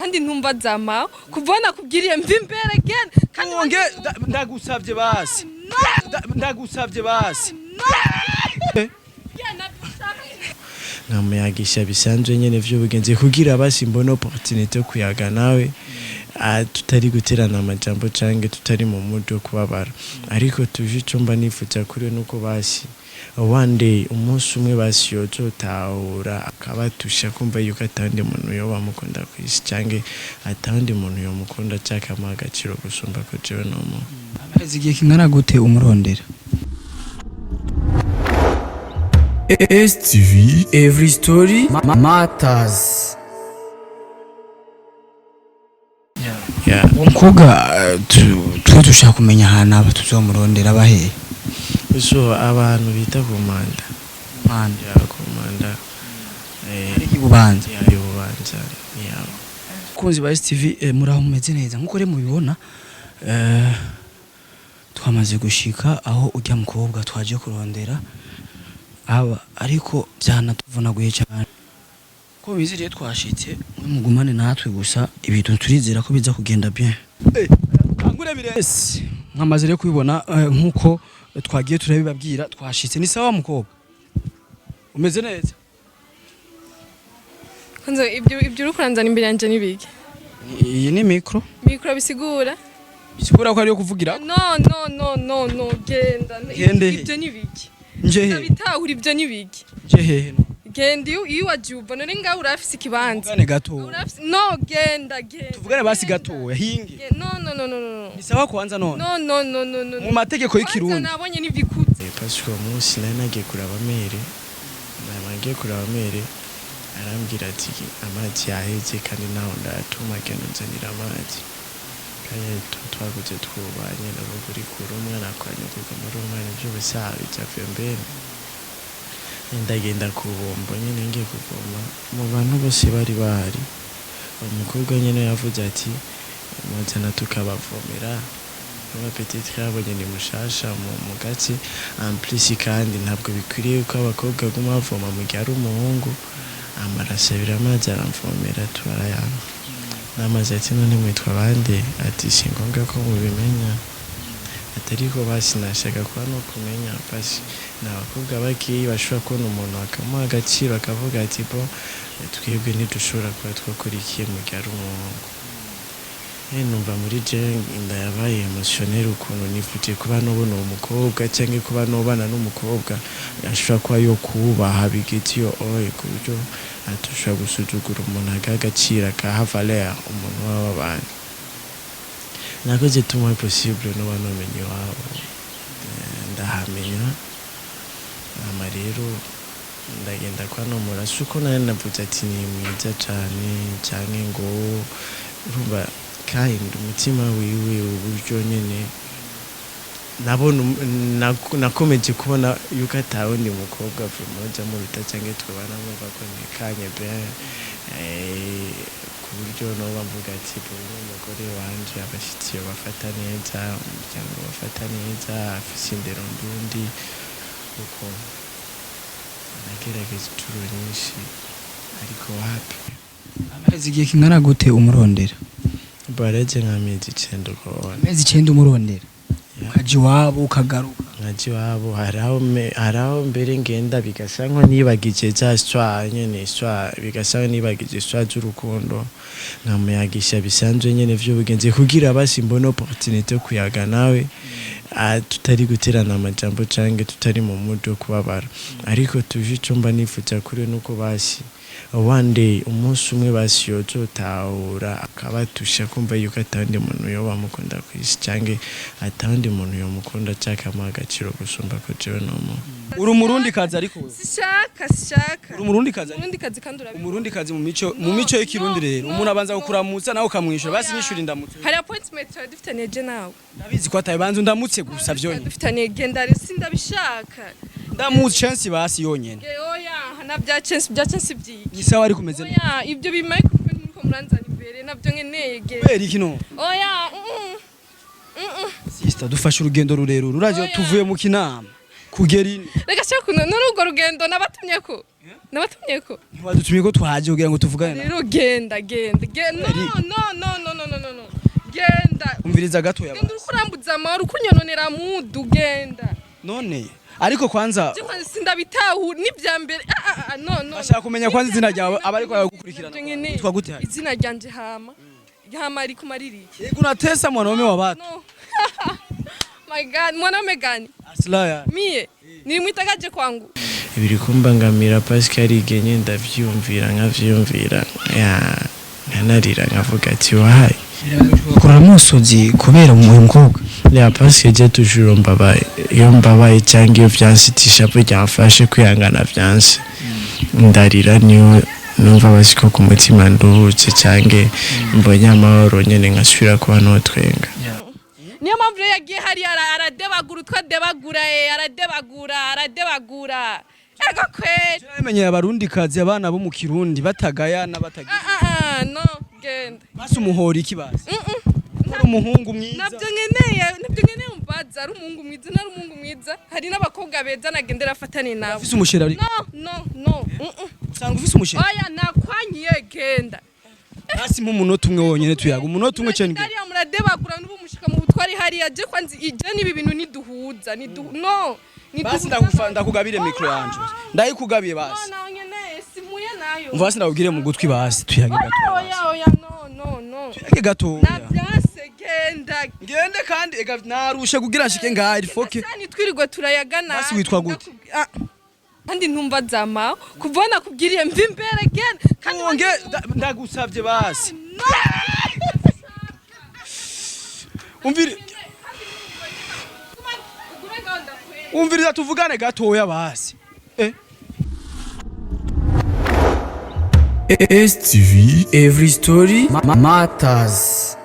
Kandi ntumva zama kuva nakubwiriye mva imbere again kandi. Wonge ndagusavye basi. Ndagusavye basi. Nkamuyagisha bisanzwe nyene vy'ubugenzi kugira basi mbone opportunité yo kuyaga nawe, tutari guterana amajambo canke tutari mu mood wo kubabara. Ariko tuje ico mba nifuza kuri we nuko basi one day, umunsi umwe basi, yozotahura akabatusha kumva yuko atawundi muntu yoba amukunda kw'isi canke atawundi muntu yomukunda canke akamuha agaciro gusumba ko jewe nomuha. Amaheze igihe kingana gute umurondera? STV Every story matters. Yeah. Uwo mukobwa twe dushaka kumenya ahantu aba, tuzomurondera abahehe? So abantu bita ku Manda. Manda? Ya, ku Manda. Ibubanza? Ya, Ibubanza yabo. Kunzi ba STV, muraho, mumeze neza? Nkuko rero mubibona, twamaze gushika aho ujya mukobwa twaje kurondera aba, ariko byanatuvunaguye cyane ko bizi. Rero twashitse, mwe mugumane natwe gusa, ibintu turizera ko biza kugenda bien. Kangure bire. Yes, mwamaze rero kubibona, nkuko twagiye turabibabwira, twashitse. Ni sawa mukobwa, umeze neza? Kwanza ibyo uri kuranzana imbere yanje nibiki? Iyi ni micro. Micro bisigura? Bisigura ko ariyo kuvugira. No, no, no, no, no, genda. Gende he? Ibyo nibiki? Nje he? Ndabitahura, ibyo nibiki? Nje hehe no? Genda. Iyo wajuba none ngaho urafise ikibanza. Tuvugane gato. Urafise, no, genda, genda. Tuvugane basi gatoya, hinge. No, no, no, no, no. Ni sawa kwanza none? No, no, no, no, no. Mu mategeko Kwanza y'ikirundi. nabonye n'ibikuze. Parce que uwo munsi nari nagiye kuraba mère, nari nagiye kuraba mère, arambwira ati amazi yaheze kandi naho ndayatuma, genda unzanira amazi. Kandi twaguze twubanye, navuga uri kure umwana kwa nyoko muri umwana ivy'ubusaha bija pembeni. Ndagenda ku bombo nyene, ngiye kuvoma, mu bantu bose bari bahari uwo mukobwa nyene yavuze ati muzana tukabavomera. Niba peut-être yabonye ni mushasha mu gace, en plus kandi ntabwo bikwiriye ko abakobwa baguma bavoma mu gihe ari umuhungu. Amarasabira amazi, aramvomera, turayanywa n'amazi. Ati none mwitwa bande? Ati si ngombwa ko mubimenya. Ati ariko basi nashaka kuba no kumenya basi ni abakobwa bakeyi bashobora kubona umuntu bakamuha agaciro, akavuga ati bo twebwe ntidushobora kuba twakora iki mu gihe ari umuhungu. Numva muri je inda yabaye émotionnel, ukuntu nifuje kuba nobona uwo mukobwa cyangwa kuba nobana n'umukobwa ashobora kuba yo kubaha bigeze iyo oye, ku buryo atushobora gusuzugura umuntu, agaha agaciro, akaha valeur umuntu w'ababana. Nakoze tout mon possible noba nomenya iwabo. Ndahamenya, hama rero ndagenda kwa nomora. Si uko nari navuze ati ni mwiza cane canke ngo urumva, kandi umutima wiwe, uburyo nyene nabona nakomeje kubona yuko atawundi mukobwa vraiment uja muruta canke twobana, nkumva ko ntekanye bien, ku buryo noba mvuga ati uyu ni umugore wanje, abashitsi bafata neza, umuryango bafata neza, afise indero ndundi. Uko nagerageza incuro nyinshi, ariko wapi. Amaheze igihe kingana gute umurondera? Bareze nk'amezi 9 ukabona. Amezi 9 umurondera, ukaja iwabo, ukagaruka? Nkaja iwabo, hari aho mbere ngenda bigasa nko nibagije za histoire nyene, histoire bigasa nko nibagije histoire z'urukundo, nkamuyagisha bisanzwe nyene vy'ubugenzi kugira basi mbone opportunité yo kuyaga nawe, tutari guterana amajambo canke tutari mu mood wo kubabara. Ariko tuje ico mba nifuza kuri we nuko basi one day, umunsi umwe basi, yozotahura akabatusha kumva yuko atawundi muntu yoba amukunda kw'isi canke atawundi muntu yomukunda canke akamuha agaciro gusumba ko jewe nomuha. Uri umurundi kazi ariko wewe? Sishaka, sishaka. Uri umurundi kazi ariko? Umurundi kazi kandi urabibona. Umurundi kazi mu mico y'ikirundi No, rero no, umuntu abanza no. kukuramutsa, nawe ukamwishyura. Basi Oya. nyishura indamutso. Hari appointment twari dufitaniye je nawe. Ndabizi ko atayibanza undamutse gusa vyonyine. Dufitaniye, genda rero, sindabishaka. Ndamutse chance basi yonyene. Oya, na bya chance, bya chance byiki? Ni sawa ariko umeze neza? Oya, ibyo bi microphone muriko muranzana imbere nabyo nkeneye, genda. Kubera iki no? Oya. Sister, dufashe urugendo rurerure, uraje? Oya. Tuvuye mu Kinama kugera ino. Reka shaka none urwo rugendo nabatumye ko. Nabatumyeko. Ntiwadutumye ko twaje kugira ngo tuvugane nawe. Rero genda, genda, genda. No, no, no, no, no, no, no, no. Genda. Umviriza gatoya. Genda, uriko urambuza amahoro, uko unyononera mudu, genda. None ariko kwanza Je kwanza sindabitahura n'ivya mbere. Ah, ah, ah, no, no. Bashaka kumenya kwanza izina ryawe, abariko baragukurikirana. Navyo nyene. Witwa gute hari? Izina ryanje hama. Hama ari kumaririki. Yego, unatesa mwanaume wa watu. No. My God, mwanaume gani? Aslaya. Mie nilimwitagaje kwangu? Biri kumbangamira parce que hari igihe nyine ndavyiyumvira, nkavyiyumvira, ya, nkanarira, nkavuga ati wahaye. Kurara musozi kubera uyu mukobwa. Ya, parce que je toujours mbabaye, iyo mbabaye cyangwa iyo vyansitisha ryamfashe kwihangana vyanse, ndarira, niyo numva basi ko ku mutima nduhutse cyangwa mbonye amahoro nyene, nkasubira kuba notwenga. Niyo mpamvu rero yagiye hariya aradebagura utwo adebagura, aradebagura, aradebagura, ego kweli. Namenyeye abarundi kazi, abana bo mu Kirundi batagayana batagira. Ah, ah, ah, no, genda. Basi umuhora iki basi? Uri umuhungu mwiza. Nabyo nkeneye, nabyo nkeneye. Umbaza ari umuhungu mwiza, nari umuhungu mwiza, hari n'abakobwa beza nagendera afatane nabo. Ufise umusheri ari? No, no, no. Usanga ufise umusheri. Oya, nakwanyiye, genda. Basi mu munota umwe wonyene tuyaga. Umunota umwe cyane. Hariya muradebagura n'ubu mushika mu butwari hariya. Je kwanza ije n'ibi bintu niduhuza, no. Basi ndagufa, ndakugabire micro yanje. Ndayikugabiye No. Basi. Nawe nkeneye simuye nayo. Umva, basi ndakubwire mu gutwi, basi tuyage Oya. gato. Oya, oya, no, no, no. Tuyage gato. Navyanse, genda. Ngende kandi ega narushe kugira nshike ngaha irifoke. Sani twirirwe turayagana. Basi witwa gute? Ah, kandi ntumva zama kuva nakubwiriye mva imbere, genda kandi. Nge ndagusavye basi. No. Umvire, umviriza tuvugane gatoya basi. STV Every Story Matters.